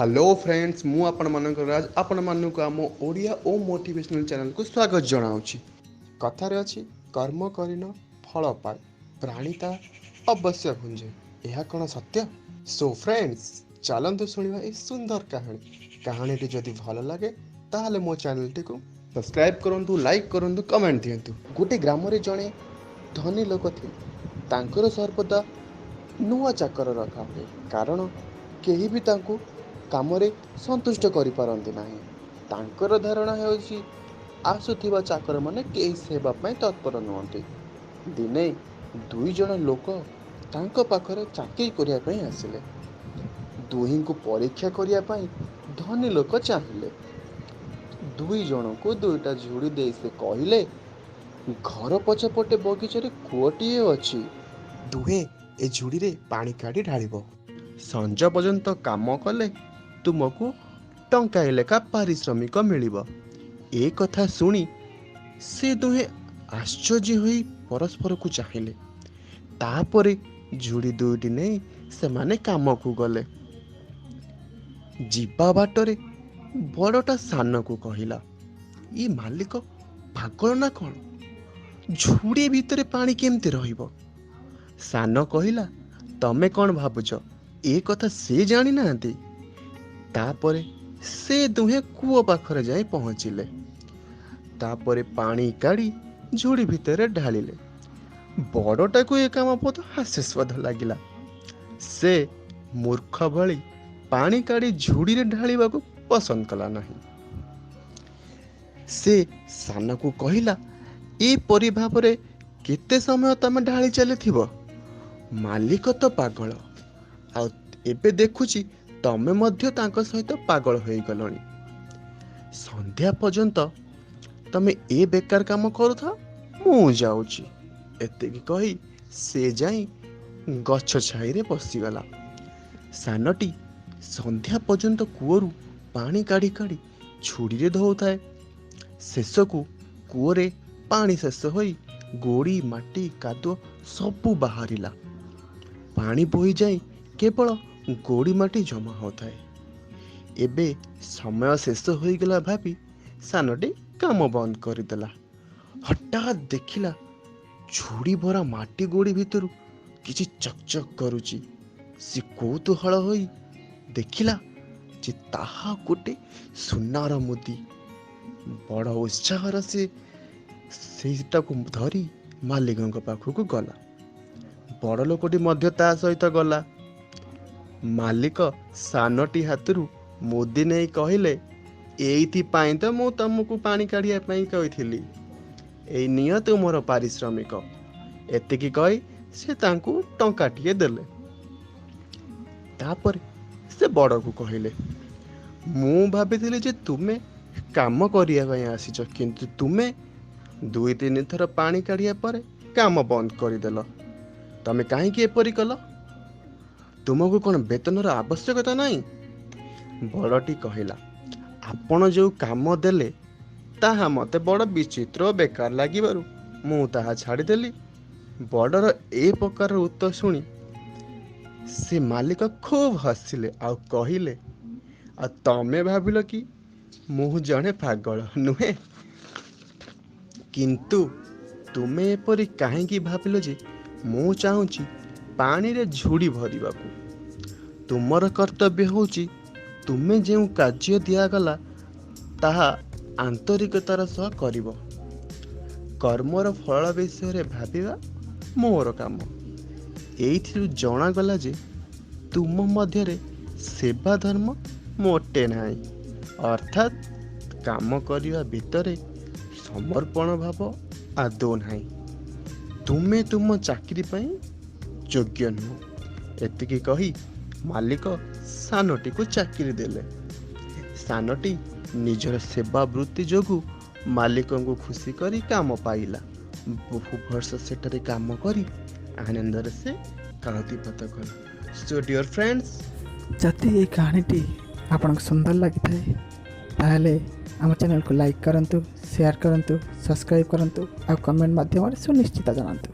Hello friends, ମୁଁ ଆପଣମାନଙ୍କ ରାଜ, ଆପଣମାନଙ୍କୁ ଆମ ଓଡ଼ିଆ ଓ ମୋଟିଭେସନାଲ୍ ଚ୍ୟାନେଲକୁ ସ୍ୱାଗତ ଜଣାଉଛି। କଥାରେ ଅଛି, କର୍ମ କରିନ ଫଳ ପାଏ, ପ୍ରାଣୀ ତା ଅବଶ୍ୟ ଭୁଞ୍ଜେ। ଏହା କ'ଣ ସତ୍ୟ? ସୋ ଫ୍ରେଣ୍ଡସ୍, ଚାଲନ୍ତୁ ଶୁଣିବା ଏହି ସୁନ୍ଦର କାହାଣୀ। କାହାଣୀଟି ଯଦି ଭଲ ଲାଗେ, ତାହେଲେ ମୋ ଚ୍ୟାନେଲଟିକୁ ସବସ୍କ୍ରାଇବ୍ କରନ୍ତୁ, ଲାଇକ୍ କରନ୍ତୁ, କମେଣ୍ଟ ଦିଅନ୍ତୁ। ଗୋଟେ ଗ୍ରାମରେ ଜଣେ ଧନୀ ଲୋକ ଥିଲେ। ତାଙ୍କର ସର୍ବଦା ନୂଆ ଚାକର ରଖା ହୁଏ, କାରଣ କେହି ବି ତାଙ୍କୁ କାମରେ ସନ୍ତୁଷ୍ଟ କରିପାରନ୍ତି ନାହିଁ। ତାଙ୍କର ଧାରଣା ହେଉଛି, ଆସୁଥିବା ଚାକରମାନେ କେହି ସେବା ପାଇଁ ତତ୍ପର ନୁହନ୍ତି। ଦିନେ ଦୁଇ ଜଣ ଲୋକ ତାଙ୍କ ପାଖରେ ଚାକିରି କରିବା ପାଇଁ ଆସିଲେ। ଦୁହିଁଙ୍କୁ ପରୀକ୍ଷା କରିବା ପାଇଁ ଧନୀ ଲୋକ ଚାହିଁଲେ। ଦୁଇ ଜଣଙ୍କୁ ଦୁଇଟା ଝୁଡ଼ି ଦେଇ ସେ କହିଲେ, ଘର ପଛପଟେ ବଗିଚାରେ କୂଅଟିଏ ଅଛି। ଦୁହେଁ ଏ ଝୁଡ଼ିରେ ପାଣି କାଢ଼ି ଢାଳିବ। ସଞ୍ଜ ପର୍ଯ୍ୟନ୍ତ କାମ କଲେ ତୁମକୁ ଟଙ୍କାଏ ଲେଖା ପାରିଶ୍ରମିକ ମିଳିବ। ଏ କଥା ଶୁଣି ସେ ଦୁହେଁ ଆଶ୍ଚର୍ଯ୍ୟ ହୋଇ ପରସ୍ପରକୁ ଚାହିଁଲେ। ତାପରେ ଝୁଡ଼ି ଦୁଇଟି ନେଇ ସେମାନେ କାମକୁ ଗଲେ। ଯିବା ବାଟରେ ବଡ଼ଟା ସାନକୁ କହିଲା, ଏ ମାଲିକ ପାଗଳ ନା କ'ଣ? ଝୁଡ଼ି ଭିତରେ ପାଣି କେମିତି ରହିବ? ସାନ କହିଲା, ତମେ କ'ଣ ଭାବୁଛ, ଏ କଥା ସେ ଜାଣିନାହାନ୍ତି? ତାପରେ ସେ ଦୁହେଁ କୂଅ ପାଖରେ ଯାଇ ପହଞ୍ଚିଲେ। ତାପରେ ପାଣି କାଢ଼ି ଝୁଡ଼ି ଭିତରେ ଢାଳିଲେ। ବଡ଼ଟାକୁ ଏ କାମ ବହୁତ ହାସ୍ୟାସ୍ପଦ ଲାଗିଲା। ସେ ମୂର୍ଖ ଭଳି ପାଣି କାଢ଼ି ଝୁଡ଼ିରେ ଢାଳିବାକୁ ପସନ୍ଦ କଲା ନାହିଁ। ସେ ସାନକୁ କହିଲା, ଏପରି ଭାବରେ କେତେ ସମୟ ତମେ ଢାଳି ଚାଲିଥିବ? ମାଲିକ ତ ପାଗଳ, ଆଉ ଏବେ ଦେଖୁଛି ତମେ ମଧ୍ୟ ତାଙ୍କ ସହିତ ପାଗଳ ହୋଇଗଲଣି। ସନ୍ଧ୍ୟା ପର୍ଯ୍ୟନ୍ତ ତମେ ଏ ବେକାର କାମ କରୁଥାଅ, ମୁଁ ଯାଉଛି। ଏତିକି କହି ସେ ଯାଇ ଗଛ ଛାଇରେ ବସିଗଲା। ସାନଟି ସନ୍ଧ୍ୟା ପର୍ଯ୍ୟନ୍ତ କୂଅରୁ ପାଣି କାଢ଼ି କାଢ଼ି ଛୁରୀରେ ଧୋଉଥାଏ। ଶେଷକୁ କୂଅରେ ପାଣି ଶେଷ ହୋଇ ଗୋଡ଼ି, ମାଟି, କାଦୁଅ ସବୁ ବାହାରିଲା। ପାଣି ବୋହି ଯାଇ କେବଳ ଗୋଡ଼ି ମାଟି ଜମା ହେଉଥାଏ। ଏବେ ସମୟ ଶେଷ ହୋଇଗଲା ଭାବି ସାନଟି କାମ ବନ୍ଦ କରିଦେଲା। ହଠାତ୍ ଦେଖିଲା, ଝୁଡ଼ି ଭରା ମାଟି ଗୋଡ଼ି ଭିତରୁ କିଛି ଚକଚକ୍ କରୁଛି। ସେ କୌତୂହଳ ହୋଇ ଦେଖିଲା ଯେ ତାହା ଗୋଟେ ସୁନାର ମୁଦି। ବଡ଼ ଉତ୍ସାହର ସେ ସେଇଟାକୁ ଧରି ମାଲିକଙ୍କ ପାଖକୁ ଗଲା। ବଡ଼ ଲୋକଟି ମଧ୍ୟ ତା ସହିତ ଗଲା। ମାଲିକ ସାନଟି ହାତରୁ ମୁଦି ନେଇ କହିଲେ, ଏଇଥିପାଇଁ ତ ମୁଁ ତମକୁ ପାଣି କାଢ଼ିବା ପାଇଁ କହିଥିଲି। ଏଇ ନିଅ ତୁମର ପାରିଶ୍ରମିକ। ଏତିକି କହି ସେ ତାଙ୍କୁ ଟଙ୍କାଟିଏ ଦେଲେ। ତାପରେ ସେ ବଡ଼କୁ କହିଲେ, ମୁଁ ଭାବିଥିଲି ଯେ ତୁମେ କାମ କରିବା ପାଇଁ ଆସିଛ, କିନ୍ତୁ ତୁମେ ଦୁଇ ତିନି ଥର ପାଣି କାଢ଼ିବା ପରେ କାମ ବନ୍ଦ କରିଦେଲ। ତମେ କାହିଁକି ଏପରି କଲ? ତୁମକୁ କ'ଣ ବେତନର ଆବଶ୍ୟକତା ନାହିଁ? ବଡ଼ଟି କହିଲା, ଆପଣ ଯେଉଁ କାମ ଦେଲେ ତାହା ମୋତେ ବଡ଼ ବିଚିତ୍ର ଓ ବେକାର ଲାଗିବାରୁ ମୁଁ ତାହା ଛାଡ଼ିଦେଲି। ବଡ଼ର ଏ ପ୍ରକାରର ଉତ୍ତର ଶୁଣି ସେ ମାଲିକ ଖୁବ୍ ହସିଲେ ଆଉ କହିଲେ, ଆଉ ତମେ ଭାବିଲ କି ମୁଁ ଜଣେ ପାଗଳ, ନୁହେଁ? କିନ୍ତୁ ତୁମେ ଏପରି କାହିଁକି ଭାବିଲ ଯେ ମୁଁ ଚାହୁଁଛି ପାଣିରେ ଝୁଡ଼ି ଭରିବାକୁ? ତୁମର କର୍ତ୍ତବ୍ୟ ହେଉଛି, ତୁମେ ଯେଉଁ କାର୍ଯ୍ୟ ଦିଆଗଲା ତାହା ଆନ୍ତରିକତାର ସହ କରିବ। କର୍ମର ଫଳ ବିଷୟରେ ଭାବିବା ମୋର କାମ। ଏଇଥିରୁ ଜଣାଗଲା ଯେ ତୁମ ମଧ୍ୟରେ ସେବା ଧର୍ମ ମୋଟେ ନାହିଁ, ଅର୍ଥାତ୍ କାମ କରିବା ଭିତରେ ସମର୍ପଣ ଭାବ ଆଦୌ ନାହିଁ। ତୁମେ ତୁମ ଚାକିରି ପାଇଁ ଯୋଗ୍ୟ ନୁହଁ। ଏତିକି କହି ମାଲିକ ସାନଟିକୁ ଚାକିରି ଦେଲେ। ସାନଟି ନିଜର ସେବା ବୃତ୍ତି ଯୋଗୁଁ ମାଲିକଙ୍କୁ ଖୁସି କରି କାମ ପାଇଲା। ବହୁ ବର୍ଷ ସେଠାରେ କାମ କରି ଆନନ୍ଦରେ ସେ କାଳାତିପାତ କଲା। ସୋ ଡିଅର୍ ଫ୍ରେଣ୍ଡସ୍, ଯଦି ଏଇ କାହାଣୀଟି ଆପଣଙ୍କୁ ସୁନ୍ଦର ଲାଗିଥାଏ, ତାହେଲେ ଆମ ଚ୍ୟାନେଲକୁ ଲାଇକ୍ କରନ୍ତୁ, ସେୟାର କରନ୍ତୁ, ସବସ୍କ୍ରାଇବ୍ କରନ୍ତୁ ଆଉ କମେଣ୍ଟ ମାଧ୍ୟମରେ ସୁନିଶ୍ଚିତ ଜଣାନ୍ତୁ।